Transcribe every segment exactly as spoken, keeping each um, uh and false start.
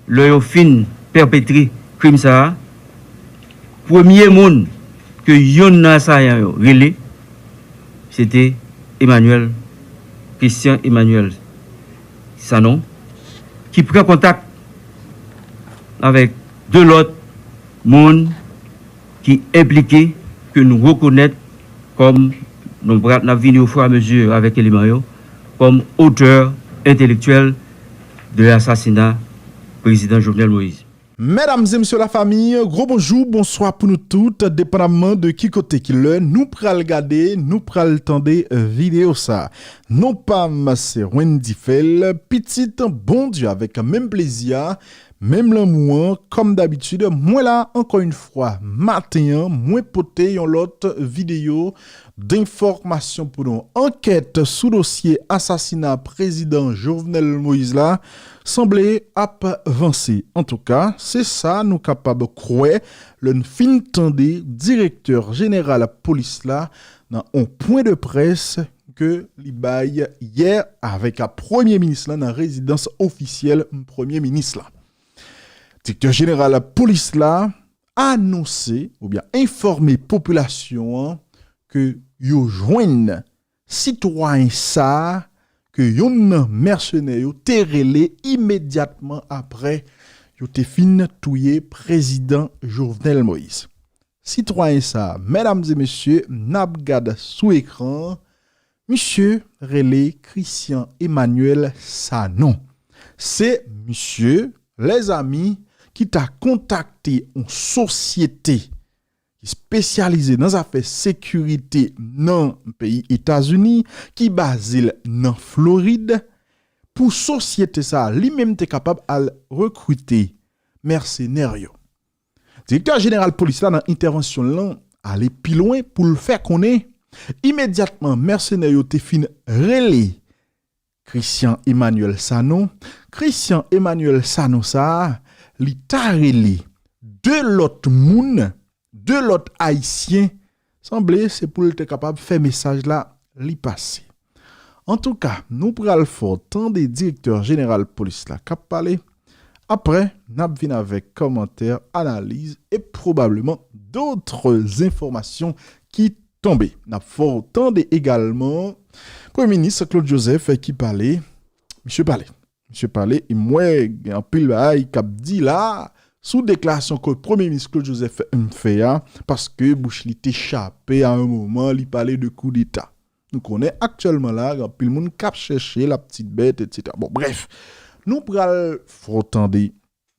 Lè yo fin pèpetre krim sa a, premye moun ke yonn nan asayan yo rele, se te Emmanuel, Christian Emmanuel Sanon, ki pran kontak avèk de lòt moun ki enplike, ke nou rekonèt kòm, nou pral, n ap vini ofiramezu avèk eleman yo, kòm otè entelektyèl de asasina prezidan Jovenel Moïse. Medam e mesye lafanmi, gwo bonjou, bonswa pou nou tout, depandaman de ki kote, ki lè nou pral gade, nou pral tande videyo sa. Non pa m se Wendy Fèl, pitit Bondye avèk menm plezi a, menm lanmou an, kòm dabitid, mwen la ankò yon fwa maten an, mwen pote yon lòt videyo denfòmasyon pou nou. Ankèt sou dosye asasina prezidan Jovenel Moïse la sanble ap vanse. Antouka, se sa nou kapab kwè lè n fin tande direktè jeneral polis la nan yon pwen de près ke li bay yè avèk premye minis la nan rezidans ofisyèl premye minis la. Direktè jeneral polis la anonse oubyen enfòme popilasyon an ke yo jwenn sitwayen sa a ke yonn nan mèsenè yo te rele imedyatman apre yo te fin touye prezidan Jovenel Moïse. Sitwayen sa a, medam e mesye, n ap gad sou ekran an, misye rele Christian Emmanuel Sanon. Se misye, lèzanmi, ki ta kontakte yon sosyete ki espesyalize nan zafè sekirite nan peyi Etazini, ki baze l nan Florid, pou sosyete sa a, li menm te kapab al rekrite mèsenè yo. Direktè jeneral polis la nan entèvansyon l lan ale pi lwen pou l fè konnen, imedyatman mèsenè yo te fin rele Christian Emmanuel Sanon, Christian Emmanuel Sanon sa a, li ta rele de lòt moun, de lòt ayisyen, sanble se pou l te kapab fè mesaj la li pase. Antouka, nou pral fè w tande direktè jeneral polis la k ap pale. Apre, n ap vin avèk kòmantè, analiz e pwobableman dòt enfòmasyon ki tonbe. N ap fè w tande egalman Premye Minis Claude Joseph ki pale. Misye pale. Misye pale, e m wè gen anpil bagay k ap di la sou deklarasyon ke Premye Minis Claude Joseph fè a, paske bouch li te chape a yon moman, li pale de koudeta. Nou konnen aktyèlman la, gen anpil moun k ap chèche laptitbèt, etsetera. Bon, brèf, nou pral fè w tande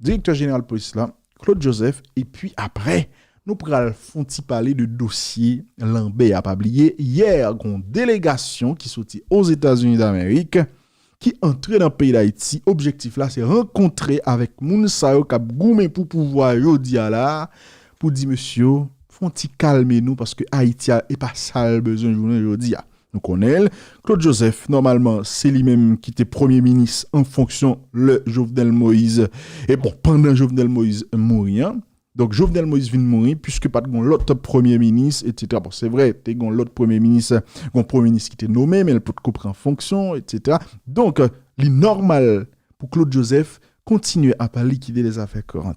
direktè jeneral polis la, Claude Joseph, epi apre, nou pral fè yon ti pale de dosye Lanbè a. Pa bliye, yè, gen yon delegasyon ki soti Ozetazini Damerik, ki antre nan peyi Dayiti. Objektif la, se rankontre avèk moun sa yo k ap goumen pou pouvwa jodi a la, pou di mesye yo, fè yon ti kalme nou, paske Ayiti a, e pa sa l bezwen jounen jodi a. Nou konnen l, Claude Joseph, nòmalman, se li menm ki te premye minis an fonksyon lè Jovenel Moïse, e bon, pandan Jovenel Moïse mouri an. Donk, Jovenel Moïse vin mouri, piske pa t gen lòt premye minis, etsetera. Bon, se vre, te gen lòt premye minis, gen premye minis ki te nome, men l potko pran fonksyon, etsetera. Donk, li nòmal pou Claude Joseph kontinye ap likide lèzafè kouran.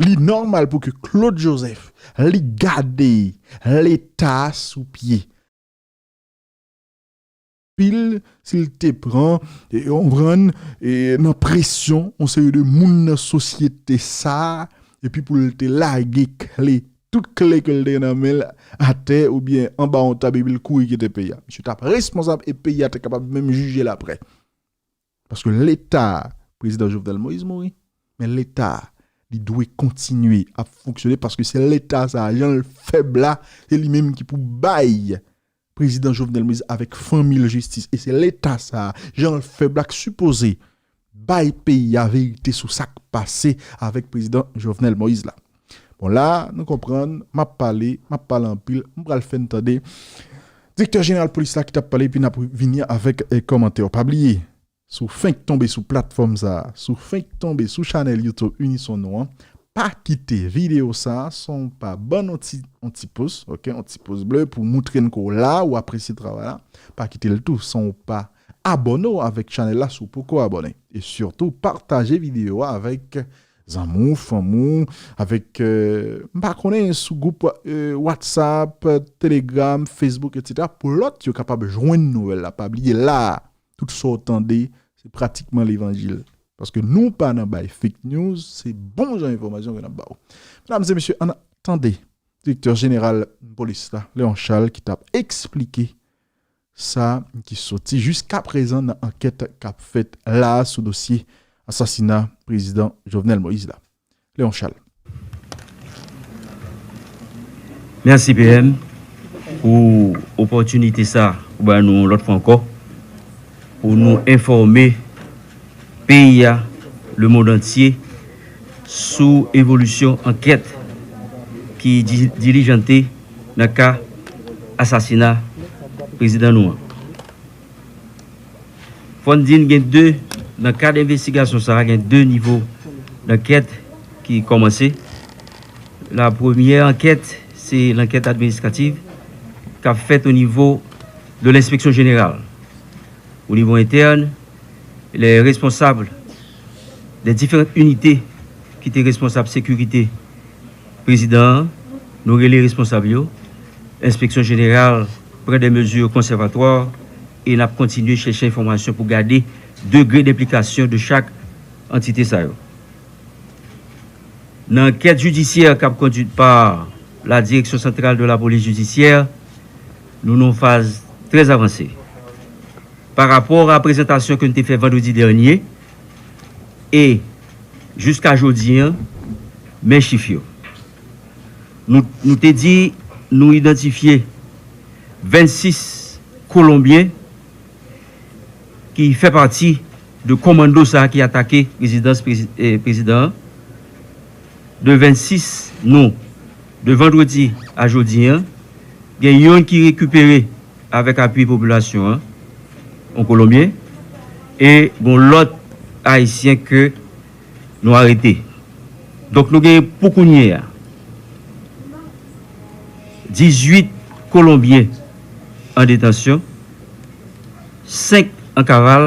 Li nòmal pou ke Claude Joseph, li gade Leta sou pye. Pil, si l te pran, e, on rann, e, nan presyon, on seri de moun nan sosyete sa, epi pou l te lage kle, tout kle ke l te gen nan men l, atè oubyen anba on tab, epi l kouri kite peyi a. Misye t ap responsab e peyi a te kapab menm jije l apre. Paske Leta, prezidan Jovenel Moïse mouri, men Leta, li dwe kontinye ap fonksyone paske se Leta sa, jan l fèb la, se li menm ki pou bay prezidan Jovenel Moïse avèk fanmi l jistis. E se Leta sa, jan l fèb la, k sipoze bay peyi a verite sou sa k pase avèk prezidan Jovenel Moïse la. Bon, la, nou konprann, m ap pale, m ap pale anpil, m pral fè n tande direktè jeneral polis la ki t ap pale, epi n ap vini avèk, eh, kòmantè. Pa bliye, si w fenk tonbe sou platfòm sa, si w fenk tonbe sou chanèl YouTube Unison nou an, pa kite videyo sa san w pa ban n on ti, on ti pous, ok, on ti pous ble pou moutre n ke w la, ou apresye travay la. Pa kite l tou san w pa abòne w avèk chanèl la si w poko abòne. E sitou, pataje videyo a avèk zanmi w, fanmi w, avèk, euh, m pa konnen, sou gwoup, euh, WhatsApp, Telegram, Facebook, etsetera, pou lòt yo kapab jwenn nouvèl la. Pa bliye la, tout sa w tande, se pratikman levanjil. Paske nou pa nan bay fake news, se bon jan enfòmasyon ke n ap ba w. Medam e mesye, ann tande direktè jeneral polis la, Léon Charles, ki t ap eksplike sa ki soti jiskaprezan nan ankèt k ap fèt la a sou dosye asasina prezidan Jovenel Moïse la. Léon Charles. Mèsi P M pou opòtinite sa ou ba nou yon lòt fwa ankò pou nou enfòme peyi a, lemonn antye, sou evolisyon ankèt ki di- dilijante nan ka asasina prezidan nou an. Fò n di n gen de, nan kad envestigasyon sa a, gen de nivo dankèt ki kòmanse. La premyè ankèt, se lankèt administratif k ap fèt o nivo de lenspeksyon jeneral. O nivo entèn, les responsables des différentes unités ki te responsab sekirite prezidan an, nou rele responsab yo. Enspeksyon jeneral pran de mezi konsèvatwa e n ap kontinye chèche enfòmasyon pou gade degre denplikasyon de chak antite sa yo. Nan ankèt jidisyè k ap kondwit pa la Direction Centrale de la Police Judiciaire, nou nan yon faz trè avanse. Pa rapò a prezantasyon ke n te fè vandredi dènye, e jiska jodi an, men chif yo. Nou, nou te di nou idantifye vennsis Kolonbyen ki fè pati de kòmando sa a ki atake rezidans prezi- eh, prezidan an. De vennsis nou, de vandredi a jodi an, gen yonn ki rekipere avèk apui popilasyon an, yon Kolonbyen, e gon lòt Ayisyen ke nou arete. Donk nou gen pou kounye a dizuit Kolonbyen an detansyon, senk an kaval,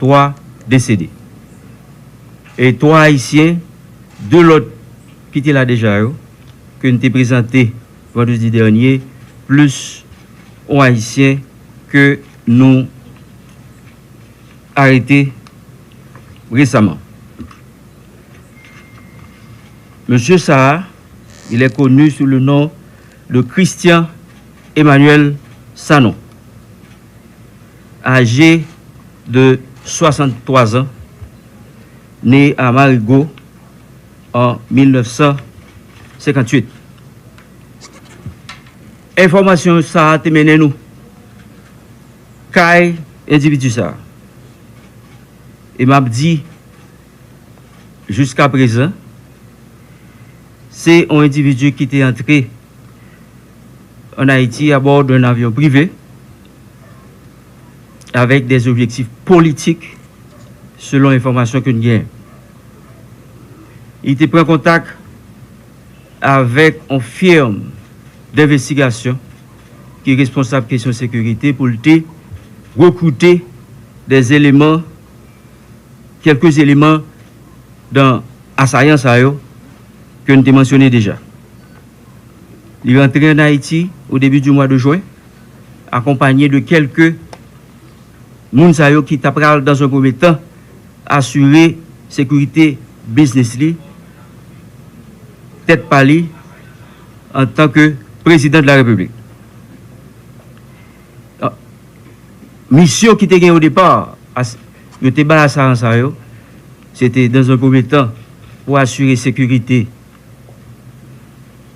twa desede. E twa Ayisyen, de lòt ki te la deja yo, ke n te prezante vandredi dènye, plis yon Ayisyen ke nou arete resaman. Mesye sa a, il est connu sous le nom de Christian Emmanuel Sanon, âgé de soixante-trois ans, né à Marigot en mille neuf cent cinquante-huit. Enfòmasyon sa a te mennen nou kay endividi sa a. E m ap di, jiska prezan, se yon endividi ki te antre ann Ayiti abò d'un avion privé avec des objectifs politiques, selon enfòmasyon ke n genyen. Li te pran kontak avèk yon firm denvestigasyon ki responsab kesyon sekirite pou l te rekrite des éléments, quelques éléments dans asayan sa yo ke n te mansyone deja. Li rantre ann Ayiti au début du mois de juin, accompagné de quelques moun sa yo ki ta pral dans un premier temps asire sekirite biznis li, tèt pa li, antanke prezidan de la repiblik. Misyon ki te gen o depa, yo te bay asayan sa yo, se te dans un premier temps pou asire sekirite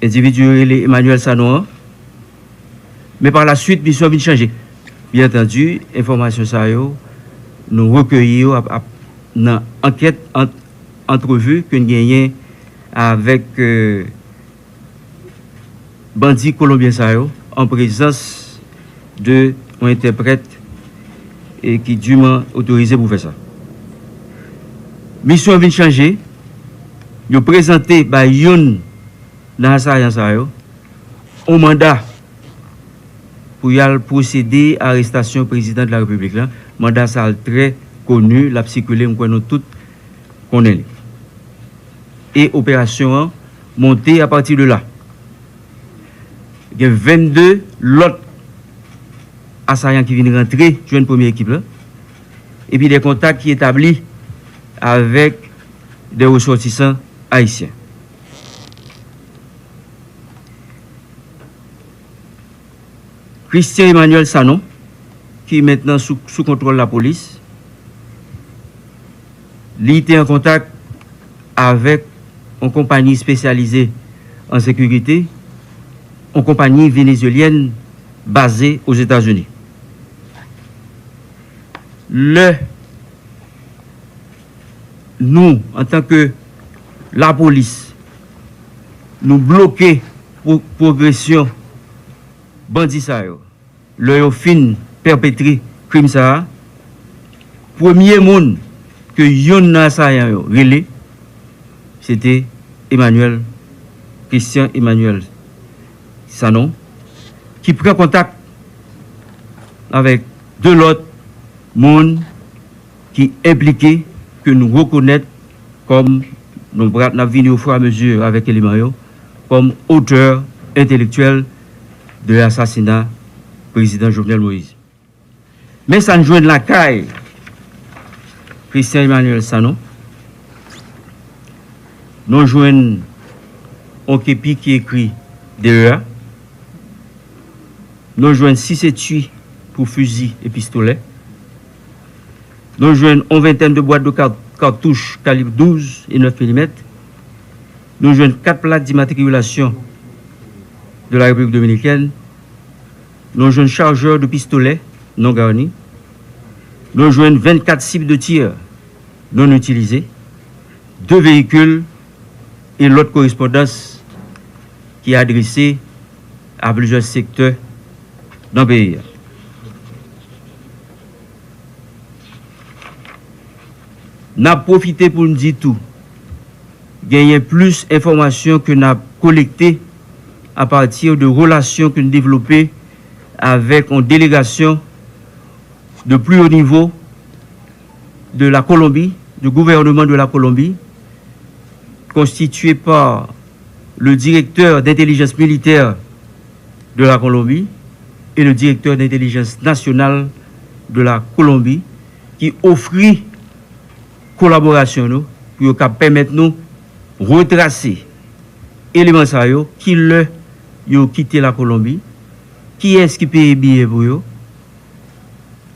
endividi yo rele Emmanuel Sanon an. Men pa la swit misyon vin chanje. Byen antandi, enfòmasyon sa yo, nou rekeyi yo ap, ap, nan ankèt, ant, antrevi ke n genyen avèk bandi kolonbyen sa yo, an prezans de yon entèprèt e ki diman otorize pou fè sa. Misyon an vin chanje, yo prezante bay youn nan asayan sa yo yon manda pou y al pwosede arestasyon prezidan de la repiblik la, Manda sa a trè koni, l ap sikile, m kwè nou tout konnen li. E operasyon an monte apati de la. Gen vennde lòt asayan ki vin rantre jwenn premye ekip la. Epi de kontak ki etabli avèk de resòtisan ayisyen. Christian Emmanuel Sanon, ki mentnan sou, sou kontwòl lapolis, li te an kontak avèk yon konpayi espesyalize an sekirite, yon konpayi venezuelyèn baze Ozetazini. Lè nou, antanke lapolis, nou bloke pwo-, pwogresyon bandi sa yo, lè yo fin pèpetre krim sa a, premye moun ke youn nan asayan yo rele, se te Emmanuel, Christian Emmanuel Sanon, ki pran kontak avèk de lòt moun ki enplike, ke nou rekonèt kòm, nou pral, n ap vini ofiramezi avèk eleman yo, kòm otè entelektyèl de asasina prezidan Jovenel Moïse. Men sa n jwenn lakay Christian Emmanuel Sanon, nou jwenn yon kepi ki ekri D E A, nou jwenn sis etui pou fizi e pistolè, nou jwenn yon ventèn de bwat de ka-, katouch kalib douz e nèf milimèt, nou jwenn kat plak dimatrikilasyon de la Repiblik Dominikèn, nou jwenn chajè de pistolè non garni, nou jwenn vennkat sib de tir non itilize, de veyikil e lòt korespondans ki adrese a plizyè sektè nan peyi a. N ap pwofite pou n di tou, genyen plis enfòmasyon ke n ap kolekte apati de relasyon ke n devlope avèk yon delegasyon de plus haut niveau de la Colombie, du gouvernement de la Colombie, constitué par le directeur d'intelligence militaire de la Colombie et le directeur d'intelligence nationale de la Colombie, ki ofri kolaborasyon nou pou yo kab pèmèt nou retrase eleman sa yo, ki lè yo kite Lakolonbi, kiyès ki peye biyè pou yo,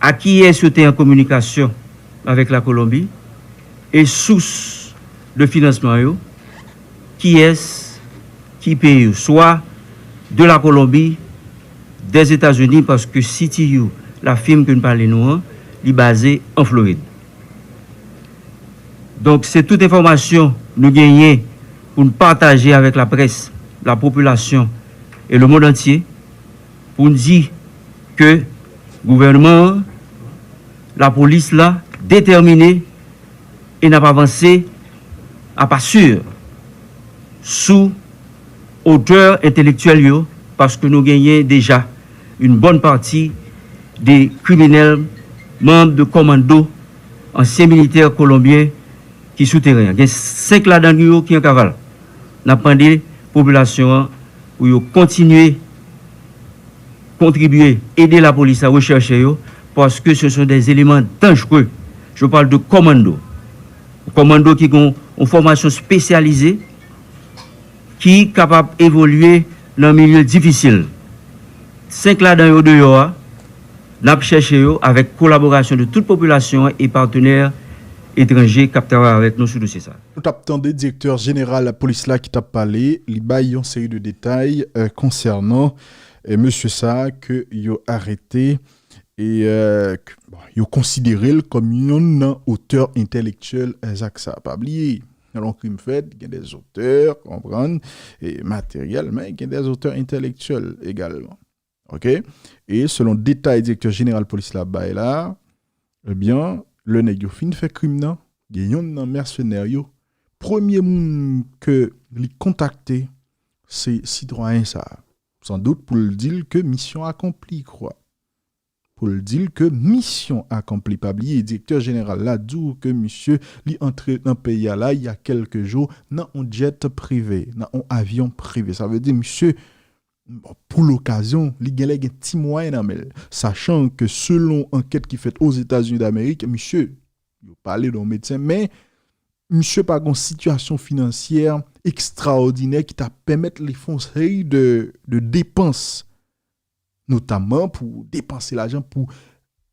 a kiyès yo te an kominikasyon avèk Lakolonbi, e sous de finansman yo, kiyès ki peye yo, swa de Lakolonbi, dèzetazini, paske C T U, la firm ke n pale nou an, li baze an Florid. Donk, se tout enfòmasyon nou genyen pou n pataje avèk laprès, lapopilasyon e lemonn antye, pou n di ke gouvènman an, lapolis la, detèmine e n ap avanse a pa si sou otè entelektyèl yo, paske nou genyen deja yon bòn pati de kriminèl, manm de kòmando, ansyen militè kolonbyen ki sou teren an. Gen senk ladan yo ki an kaval. N ap mande popilasyon an pou yo kontinye kontribye, ede lapolis la rechèche yo, paske ce sont des éléments dangereux. Je parle de kòmando. Kòmando ki gen yon fòmasyon espesyalize, ki kapab evolye nan milye difisil. Senk ladan yo deyò a, n ap chèche yo avèk kolaborasyon de tout popilasyon an e patnè etranje k ap travay avèk nou sou dosye sa. Nou t ap tande direktè jeneral polis la ki t ap pale, li bay yon seri de detay, euh, konsènan, euh, mesye sa a ke yo arete e, euh, k-, bon, yo konsidere l kòm youn nan otè entèlektyèl, euh, zak sa. Pa bliye, lè yon krim fèt, gen dè otè, konprann, e materyèl, men gen dè otè entèlektyèl egalman. Oke? E selon detay direktè jeneral polis la bay la, ebyen, lè nèg yo fin fè krim nan, gen youn nan mèsenè yo, premye moun ke li kontakte, se sitwayen sa a. Sandout pou l di l ke misyon akonpli, kwa. pou l di l ke misyon akonpli. Pa bliye, direktè jeneral la di w ke misye li antre nan peyi a la, il y a quelques jours, nan yon djèt prive, nan yon avyon prive. Sa vle di, misye, bon, pou lokazyon, li genlè gen ti mwayen nan men l. Sachan ke selon ankèt ki fèt Ozetazini Damerik, misye, yo pale de yon medsen, men misye pa gen yon sitiyasyon finansyè ekstraòdinè ki ta pèmèt li fè yon seri de, de depans, notamman pou depanse lajan pou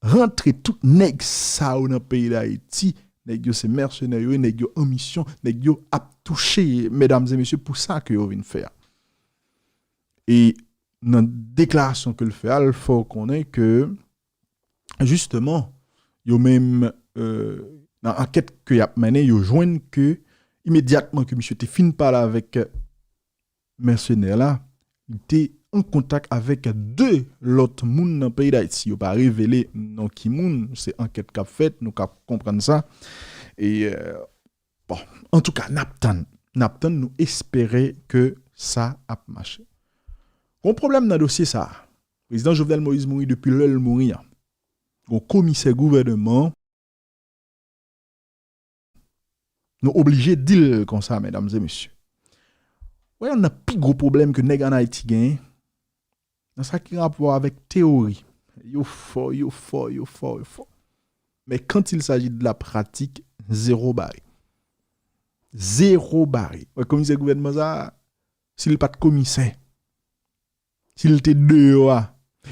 rantre tout nèg sa yo nan peyi Dayiti. Nèg yo se mèsenè yo ye, nèg yo an misyon, nèg yo ap touche, medam e mesye, pou sa ke yo vin fè a. E nan deklarasyon ke l fè a, l fè w konnen ke, jisteman, yo menm, euh, nan ankèt ke y ap mennen, yo jwenn ke imedyatman ke misye te fin pale avèk mèsenè la, li te an kontak avèk de lòt moun nan peyi Dayiti. Yo pa revele non ki moun, se ankèt k ap fèt, nou ka konprann sa. E, euh, bon, antouka, n ap tann. N ap tann, nou espere ke sa ap mache. Gon pwoblèm nan dosye sa a. Prezidan Jovenel Moïse mouri depi lè l mouri an. Gon komisè gouvènman, nou oblije di l konsa, medam e mesye. Wè, youn nan pi gwo pwoblèm ke nèg ann Ayiti genyen, nan sa ki rapò avèk teyori. Yo fò, yo fò, yo fò, yo fò. Men quand il s'agit de la pratique, zéro barré. Zéro barré. Wè, komisè gouvènman sa, si l pa t komisè, si l te deyò a,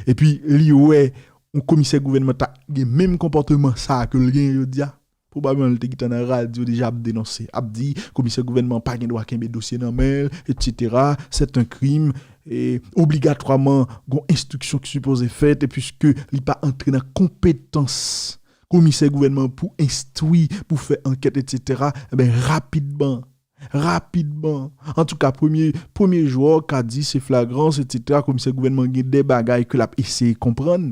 epi li wè yon komisè gouvènman ta gen menm konpòteman sa a ke l genyen jodi a, pwobableman li te gentan nan radyo deja ap denonse, ap di komisè gouvènman pa gen dwa kenbe dosye nan men l, etsetera. C'est un crime, e obligatwaman gon enstriksyon ki sipoze fèt, e piske li pa antre nan konpetans komisè gouvènman pou enstwi, pou fè ankèt, etsetera, enben, rapidman, rapidman. Antouka, premye, premye jou a, w ka di se flagrans, etsetera. Komisè gouvènman gen de bagay ke l ap eseye konprann.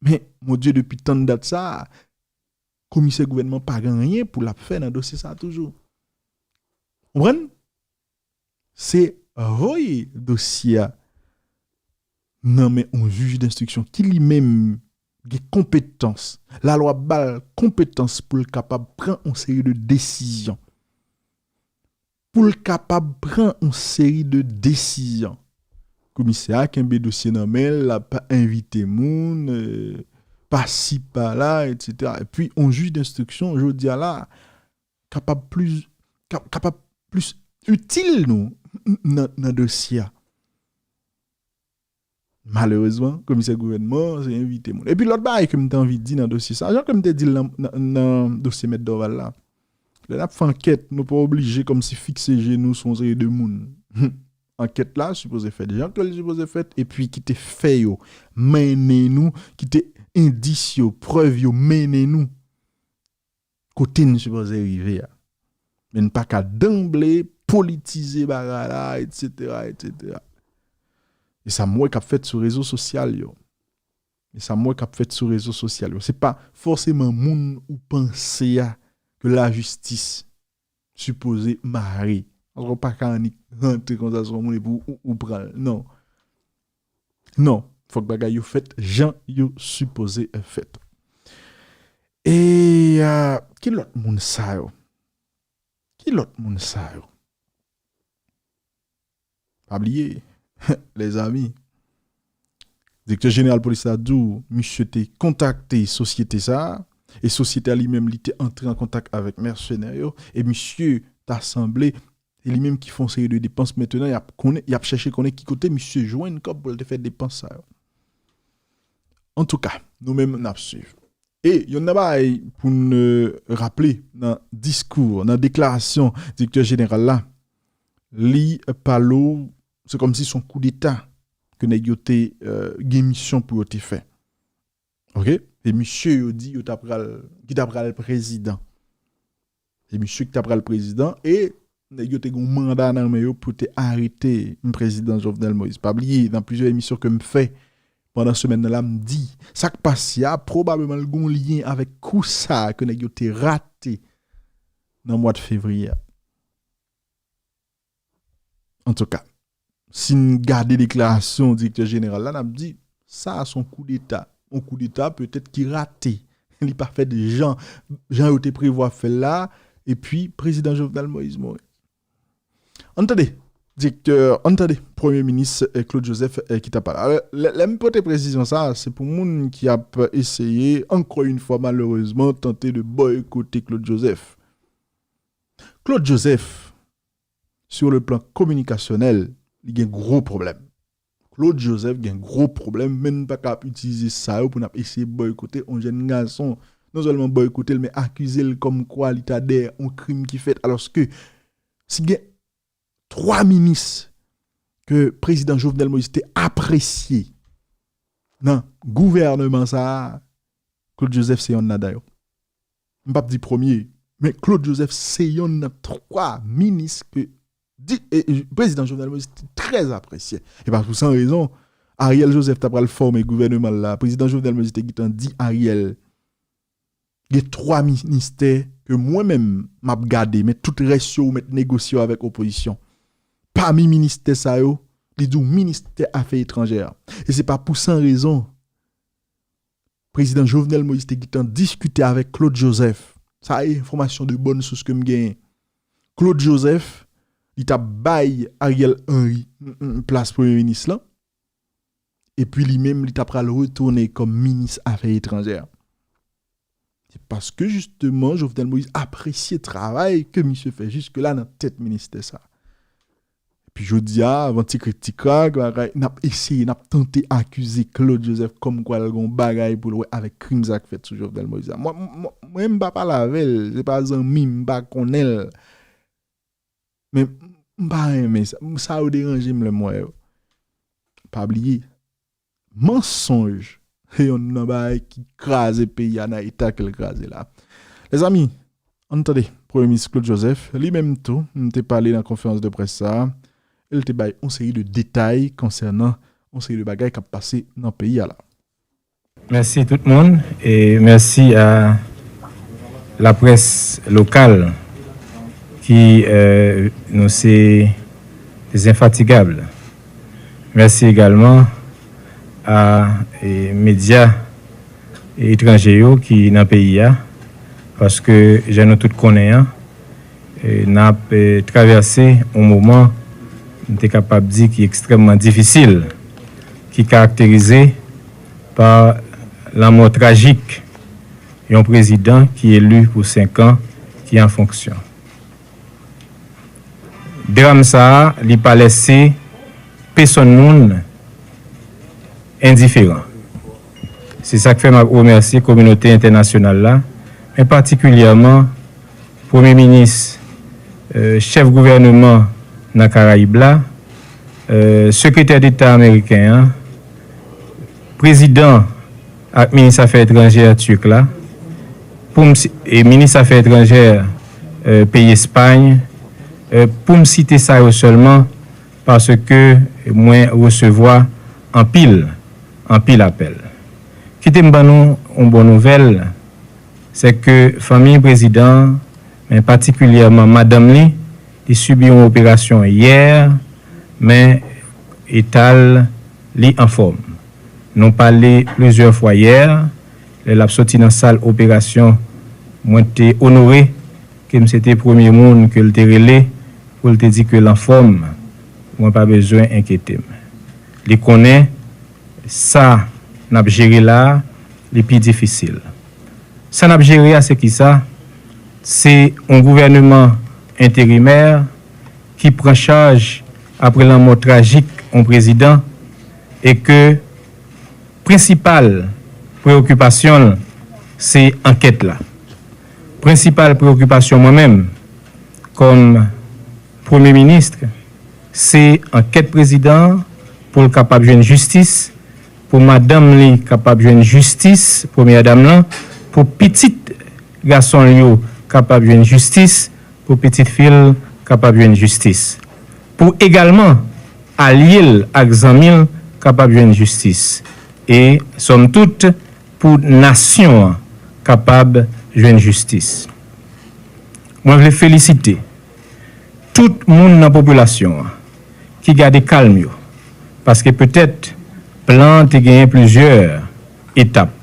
Men, mon Dieu, depi tann dat sa a, komisè gouvènman pa gen anyen pou l ap fè nan dosye sa a toujou. Konprann? Se voye dosye a nan men yon jij denstriksyon ki li menm gen konpetans. Lalwa ba l konpetans pou l kapab pran yon seri de desizyon. Pou l kapab pran yon seri de desizyon. Komisè a kenbe dosye nan men l, l ap envite moun, euh, pasi pala, etsetera. Epi, yon jij denstriksyon, jodi a la, kapab plis, ka-, kapab plis itil nou n-, nan, nan dosye a. Malerezman, komisè gouvènman, se envite moun. Epi lòt bagay ke m te anvi di nan dosye sa, jan ke m te di l nan, nan, nan dosye Mèt Dorval la, lè n ap fè ankèt, nou pa oblije kòmsi fikse je nou sou yon seri de moun. Ankèt la sipoze fèt jan ke l sipoze fèt, epi kite fè yo mennen nou, kite endis yo, prèv yo mennen nou kote n sipoze rive a. Men n pa ka danble politize bagay la, etsetera, etsetera. E sa m wè k ap fèt sou rezo sosyal yo. E sa m wè k ap fèt sou rezo sosyal yo. Se pa fòseman moun ou panse a ke lajistis sipoze mare. Paske w pa ka annik rantre konsa sou yon moun epi ou, ou, ou pran l. Non. Non. Fòk bagay yo fèt jan yo sipoze fèt. E, ah, ki lòt moun sa yo? Ki lòt moun sa yo? Pa bliye, lèzami, direktè jeneral polis la di w, misye te kontakte sosyete sa a, e sosyete a li menm, li te antre an kontak avèk mèsenè yo, e misye ta sanble, se li menm ki fè yon seri de depans. Mentnan, y ap konnen, y ap chèche konnen ki kote misye jwenn kòb pou l te fè depans sa yo. Antouka, nou menm, n ap swiv. E yonn nan bagay pou n, euh, raple nan diskou, nan deklarasyon direktè jeneral la, li pale w, se kòmsi se yon koudeta ke nèg yo te, euh, gen misyon pou yo te fè. Oke? Se misye yo di yo ta pral, ki ta pral prezidan. Se misye ki ta pral prezidan e nèg yo te gen yon manda nan men yo pou te arete prezidan Jovenel Moïse. Pa bliye, nan plizyè emisyon ke m fè pandan semèn nan la, m di, sa k pase a, pwobableman l gen yon lyen avèk kou sa a ke nèg yo te rate nan mwa de fevriye a. Antouka, si n gade deklarasyon direktè jeneral la, n ap di, sa a se yon koudeta. yon koudeta petèt ki rate. Li pa fèt jan, jan yo te prevwa fè l la, epi prezidan Jovenel Moïse mouri. Ann tande, direktè, ann tande, Premye Minis, eh, Claude Joseph, eh, ki t ap pale. Alò, lè, lè m pote presizyon sa, se pou moun ki ap eseye, ankò yon fwa, malerezman, tante de bòykote Claude Joseph. Claude Joseph, sur le plan kominikasyonèl, li gen gwo pwoblèm. Claude Joseph gen gwo pwoblèm, men n pa ka ap itilize sa yo pou n ap eseye bòykote yon jèn gason. Non sèlman bòykote l, men akize l kòmkwa li ta dèyè yon krim ki fèt. Alòske, si gen twa minis ke prezidan Jovenel Moïse te apresye nan gouvènman sa a, Claude Joseph se yonn ladan yo. M p ap di premye, men Claude Joseph se yonn nan twa minis ke di, e, e, prezidan Jovenel Moïse te trè apresye. E pa pou san rezon, Ariel Joseph ta pral fòme gouvènman l la. Prezidan Jovenel Moïse te gentan di Ariel, gen twa ministè ke mwen menm m ap gade, men tout rès yo ou mèt negosye yo avèk opozisyon. Pami ministè sa yo, li di w ministè afè etranjè. E se pa pou san rezon, prezidan Jovenel Moïse te gentan diskite avèk Claude Joseph. Sa e enfòmasyon de bòn sous ke m genyen. Claude Joseph, li t ap bay Ariel Henry, m, m, plas premye minis lan. Epi li menm, li ta pral retounen kòm minis afè etranjè. Se paske, jisteman, Jovenel Moïse apresye travay ke misye fè jiske la nan tèt ministè sa. Epi jodi a, avan ti krik ti krak, bagay, n ap eseye, n ap tante akize Claude Joseph kòmkwa l gen yon bagay pou l wè avèk krim sa k fèt sou Jovenel Moïse la. Mwen, mwen, mwen, m pa pale avè l, se pa zanmi m, m pa konnen l. Men m pa renmen sa. Sa yo deranje m lè m wè yo. Pa bliye, mansonj se yonn nan bagay ki kraze peyi a nan eta ke l kraze la. Lèzanmi, ann tande Premye Minis Claude Joseph, li menm tou, m te pale nan konferans de près sa a, e l te bay yon seri de detay konsènan yon seri de bagay k ap pase nan peyi a la. Mèsi tout moun e mèsi a laprès lokal ki, eh, nou se des infatigables. Mèsi egalman a, eh, medya etranje yo ki nan peyi a, paske jan nou tout konnen an, eh, n ap, eh, travèse yon moman, m te kapab di ki ekstrèmman difisil, ki karakterize pa lanmò trajik yon prezidan ki eli pou senk an ki an fonksyon. Dram sa a, li pa lèse pesonn moun endiferan. Se sa k fè m ap remèsye kominote entènasyonal la, men patikilyèman Premye Minis, eh, chèf gouvèneman nan Karayib la, eh, sekretè deta ameriken an, prezidan ak minis afè etranjè Turk la, pou m si-, e minis afè etranjè, eh, peyi Espay, eh, pou m site sa yo sèlman, paske mwen resevwa anpil, anpil apèl. Kite m ban nou yon bon nouvèl, se ke fanmi prezidan an, men patikilyèman madanm li, li sibi yon operasyon yè, men eta l, li anfòm. Nou pale plizyè fwa yè, lè l ap soti nan sal operasyon, mwen te onore ke m se te premye moun ke l te rele pou l te di ke l anfòm, mwen pa bezwen enkyete m. Li konnen sa n ap jere la a, li pi difisil. Sa n ap jere a, se kisa? Se yon gouvèneman enterimè ki pran chaj apre lanmò trajik yon prezidan e ke prensipal preyokipasyon l se ankèt la. Prensipal preyokipasyon mwen menm, kòm Premye Minis, se ankèt prezidan an pou l kapab jwenn jistis, pou madanm li kapab jwenn jistis, premyè dam lan, pou pitit gason l yo kapab jwenn jistis, pou pitit fi l kapab jwenn jistis. Pou egalman alye l ak zanmi l kapab jwenn jistis. E, sòm tout, pou nasyon an kapab jwenn jistis. Mwen vle felisite tout moun nan popilasyon an ki gade kalm yo, paske petèt plan an te genyen plizyè etap.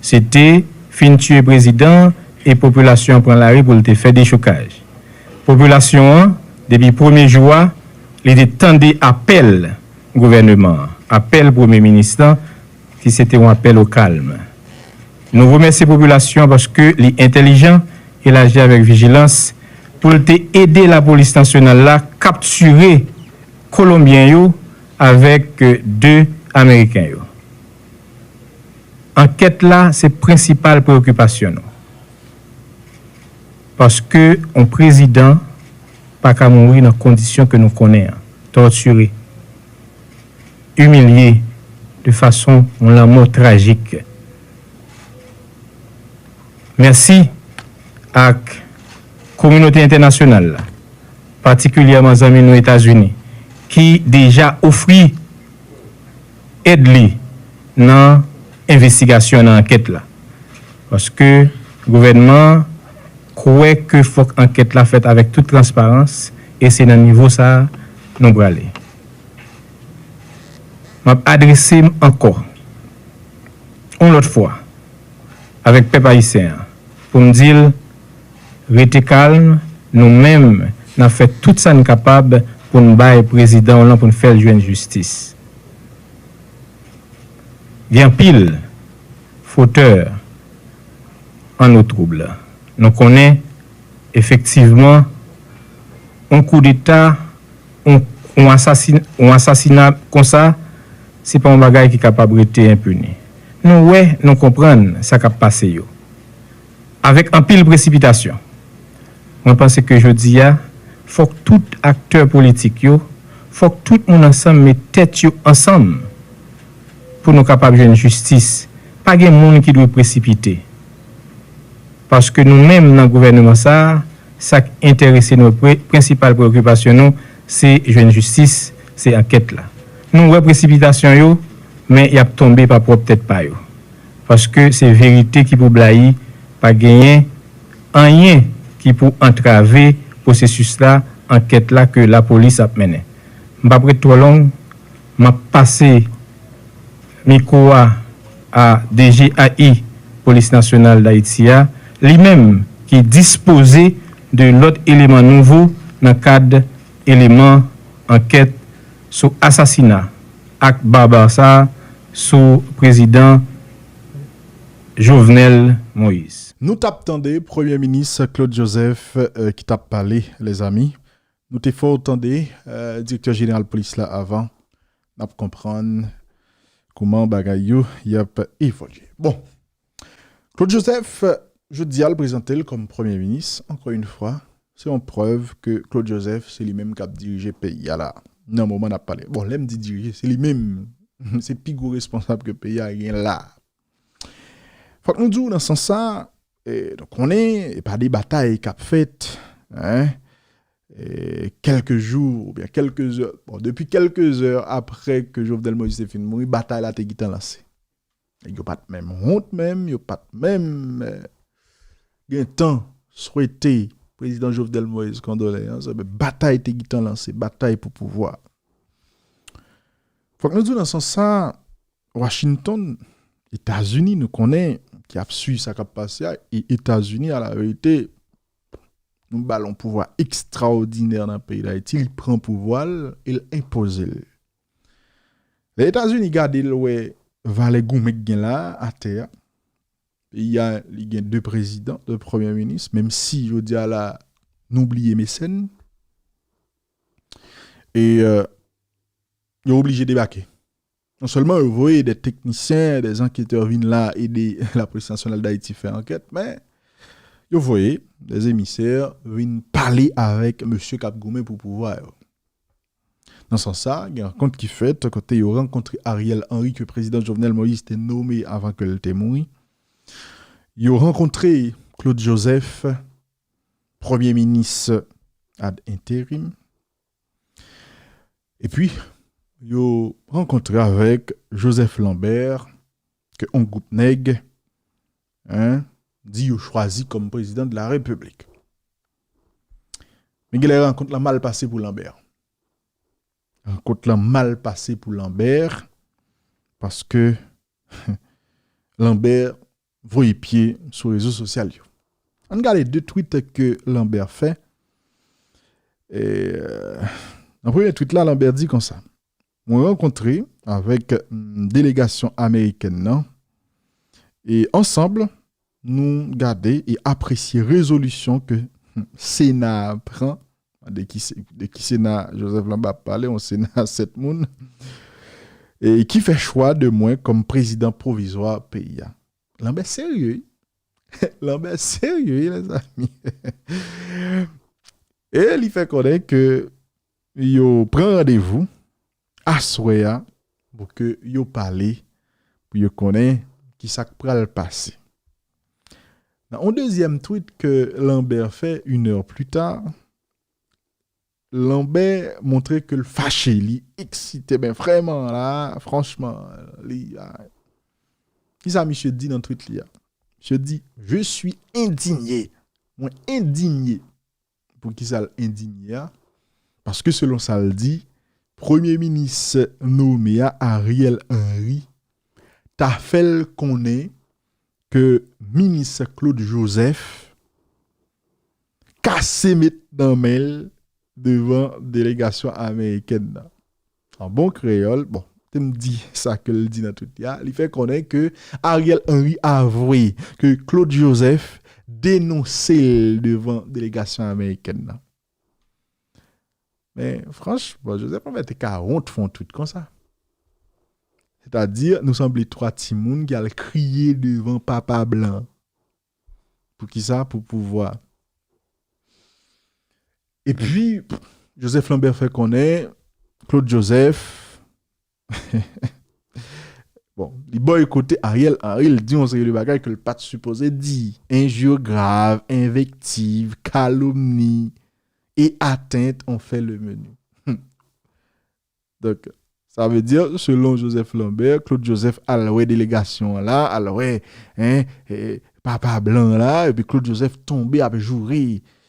Se te fin tiye prezidan e popilasyon an pran lari pou l te fè dechokaj. Popilasyon an, depi premye jou a, li te tande apèl gouvèneman an, apèl premye minis lan, ki se te yon apèl o kalm. Nou remèsye popilasyon an paske li entèlijan e l aji avèk vijilans pou l te ede lapolis nasyonal la kaptire Kolonbyen yo avèk, eh, de Ameriken yo. Ankèt la se prensipal preyokipasyon nou. Paske yon prezidan pa ka mouri nan kondisyon ke nou konnen an, tòtire, imilye de fason yon lanmò trajik. Mèsi ak kominote entènasyonal la, patikilyèman zanmi nou Etazini, ki deja ofri èd li nan envestigasyon, nan ankèt la. Paske gouvènman an kwè ke fòk ankèt la fèt avèk tout transparans, e se nan nivo sa a nou prale. M ap adrese m ankò, yon lòt fwa, avèk pèp ayisyen an, pou m di l, rete kalm, nou menm, n ap fè tout sa n kapab pou n bay prezidan w lan, pou n fè l jwenn jistis. Gen anpil fotè an nou twoub. Nou konnen, efektivman, yon koudeta, yon, yon asasin-, yon asasina konsa, se pa yon bagay ki kapab rete enpini. Nou wè, nou konprann sa k ap pase yo. Avèk anpil presipitasyon, mwen panse ke jodi a, fòk tout aktè politik yo, fòk tout moun ansanm met tèt yo ansanm pou nou kapab jwenn jistis. Pa gen moun ki dwe presipite. Paske nou menm nan gouvènman sa a, sa k enterese nou, pre-, prensipal preyokipasyon nou, se jwenn jistis, se ankèt la. Nou wè presipitasyon yo, men y ap tonbe pa pwòp tèt pa yo. Paske se verite ki pou blayi, pa genyen anyen ki pou antrave pwosesis la, ankèt la ke lapolis ap mennen. M p ap ret twò long, m ap pase mikwo a a D G A I Polis Nasyonal Dayiti a, li menm ki dispoze de lòt eleman nouvo nan kad eleman ankèt sou asasina ak baba sa a sou prezidan Jovenel Moïse. Nou t ap tande Premye Minis Claude Joseph, eh, ki t ap pale, lèzami. Nou te fè w tande, eh, direktè jeneral polis la avan. N ap konprann kòman bagay yo y ap evolye. Bon, Claude Joseph, jodi a, l prezante l kòm Premye Minis. Ankò yon fwa, se yon prèv ke Claude Joseph, se li menm k ap dirije peyi a la. Nan moman n ap pale. Bon, lè m di dirije, se li menm. Se pi gwo responsab ke peyi a gen la. Fòk nou di w nan sans sa, e, nou konnen, e pa de batay k ap fèt, en, e, kèlke jou, oubyen kèlke zè, bon, depi kèlke zè apre ke Jovenel Moïse te fin mouri, batay la te gentan lanse. Yo pa t menm wont menm, yo pa t menm, eh, gentan swete prezidan Jovenel Moïse kondoleyans, men batay te gentan lanse, batay pou pouvwa. Fòk nou di w nan sans sa, Washington, Etazini, nou konnen, ki ap swiv sa k ap pase a, e Etazini, a la verite, nou ba l yon pouvwa ekstraòdinè nan peyi Dayiti, li pran pouvwa l e l enpoze l. Lè Etazini gade l wè valè goumen k gen la atè a, peyi a, li gen de prezidan, de premye minis, menm si jodi a la, nou bliye Mecène. E, euh, yo oblije debake. Non sèlman yo voye de teknisyen, de anketè vin la ede Lapolis Nasyonal Dayiti fè ankèt, men yo voye de emisè vin pale avèk mesye k ap goumen pou pouvwa yo. Nan sans sa, gen rankont ki fèt kote yo rankontre Ariel Henry ke prezidan Jovenel Moïse te nome avan ke l te mouri. Yo rankontre Claude Joseph, premye minis ad interim. Epi, yo rankontre avèk Joseph Lambert, ke yon gwoup nèg, en, di yo chwazi kòm prezidan de la Repiblik. Men genlè rankont lan mal pase pou Lambert. Rankont lan mal pase pou Lambert, paske Lambert voye pye sou rezo sosyal yo. Ann gade de tweet ke Lambert fè. E, nan premye tweet la, Lambert di konsa: Mwen rankontre avèk, mm, delegasyon amerikèn nan e ansanm, nou gade e apresye rezolisyon ke, hmm, Sena a pran. De ki, se- de ki Sena Joseph Lambert ap pale, yon Sena sèt moun, e ki fè chwa de mwen kòm prezidan pwovizwa peyi a. Lambert serye, wi. Lambert serye, wi, lèzanmi. E li fè konnen ke yo pran randevou aswè a pou ke yo pale, pou yo konnen ki sa k pral pase. Nan yon dezyèm tweet ke Lambert fè une heure plus tard, Lambert montre ke l fache, li eksite, men vrèman la, franchman, li, a, ki sa misye di nan tweet li a? Misye di, Je suis indigné. Mwen endinye. Pou ki sa l endinye a? Paske selon sa l di, premye minis nome a, Ariel Henry, ta fè l konnen ke minis Claude Joseph kase met nan men l devan delegasyon amerikèn nan. An bon kreyòl, bon, te m di sa ke l di nan tweet li a, li fè konnen ke Ariel Henry avwe ke Claude Joseph denonse l devan delegasyon amerikèn nan. Men, franchman, Joseph Lambert te ka wont fè yon tweet konsa. Sètadi, nou sanble twa timoun ki al kriye devan papa blan. Pou ki sa? Pou pouvwa. Epi, Joseph Lambert fè konnen Claude Joseph, bon, li bòykote Ariel Henry, li di yon seri de bagay ke l pa t sipoze di. Enji grav, envektiv, kalomni e atent ont fait le menu. Donk, sa vle di, selon Joseph Lambert, Claude Joseph al wè delegasyon an la, al wè, en, e, papa blan la, epi Claude Joseph tonbe ap joure,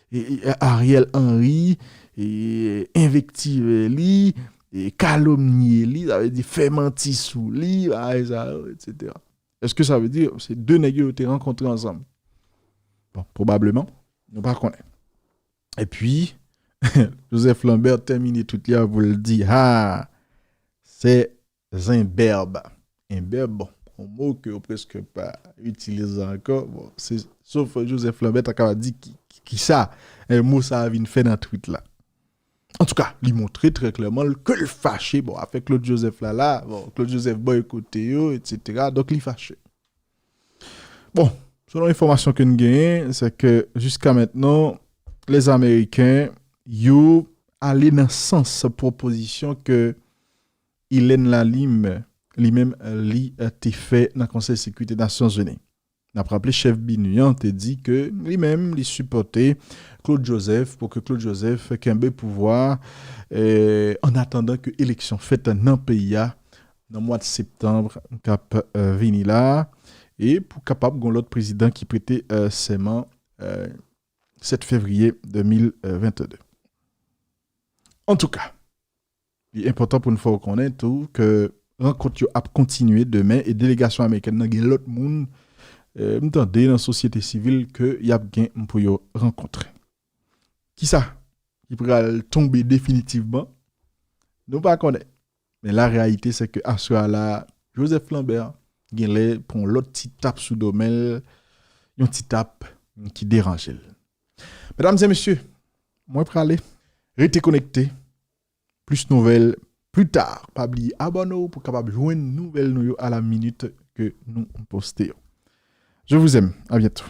e, e, Ariel Henry, e, envektive li, e, kalomnye li, sa vle di fè manti sou li, bagay sa yo, etsetera. Èske sa vle di se de nèg yo te rankontre ansanm? Bon, pwobableman, nou pa konnen. Epi, Joseph Lambert tèmine tweet li a pou l di, ha, se enbèb. Enbèb, bon, yon mo ke yo prèske pa itilize ankò. Bon, se, sof Joseph Lambert ta kapab di ki, ki, ki sa, e, mo sa a vin fè nan tweet la. Antouka, li montre trè klèman ke l fache. Bon, afè Claude Joseph la, la, bon, Claude Joseph bòykote yo, etsetera. Donk, li fache. Bon, selon enfòmasyon ke n genyen, se ke jiska mentnan, lèzameriken, yo ale nan sans pwopozisyon ke Hélène Lalime, li menm, li, e, te fè nan Konsèy Sekirite Nasyonzini. N ap raple, chèf BINUH an te di ke li menm, li sipòte Claude Joseph pou ke Claude Joseph kenbe pouvwa a, e, an atandan ke eleksyon fèt nan peyi a nan mwa septanm k ap, e, vini la a, e pou kapab gon lòt prezidan ki prete, e, sèman, e, sèt fevriye de mil vennde. Antouka, li enpòtan pou n fè w konnen tou ke rankont yo ap kontinye demen e delegasyon amerikèn nan gen lòt moun, e, m tande nan sosyete sivil ke y ap gen pou yo rankontre. Kisa ki pral tonbe definitivman? Nou pa konnen. Men la reyalite, se ke aswè a la, Joseph Lambert genlè pran yon lòt ti tap sou do men l, yon ti tap ki deranje l. Medam e mesye, mwen prale. Rete konekte. Plis nouvèl pli ta. Pa bliye abòne w pou w kapab jwenn nouvèl nou yo a la minit ke nou poste yo. Je vous aime. À bientôt.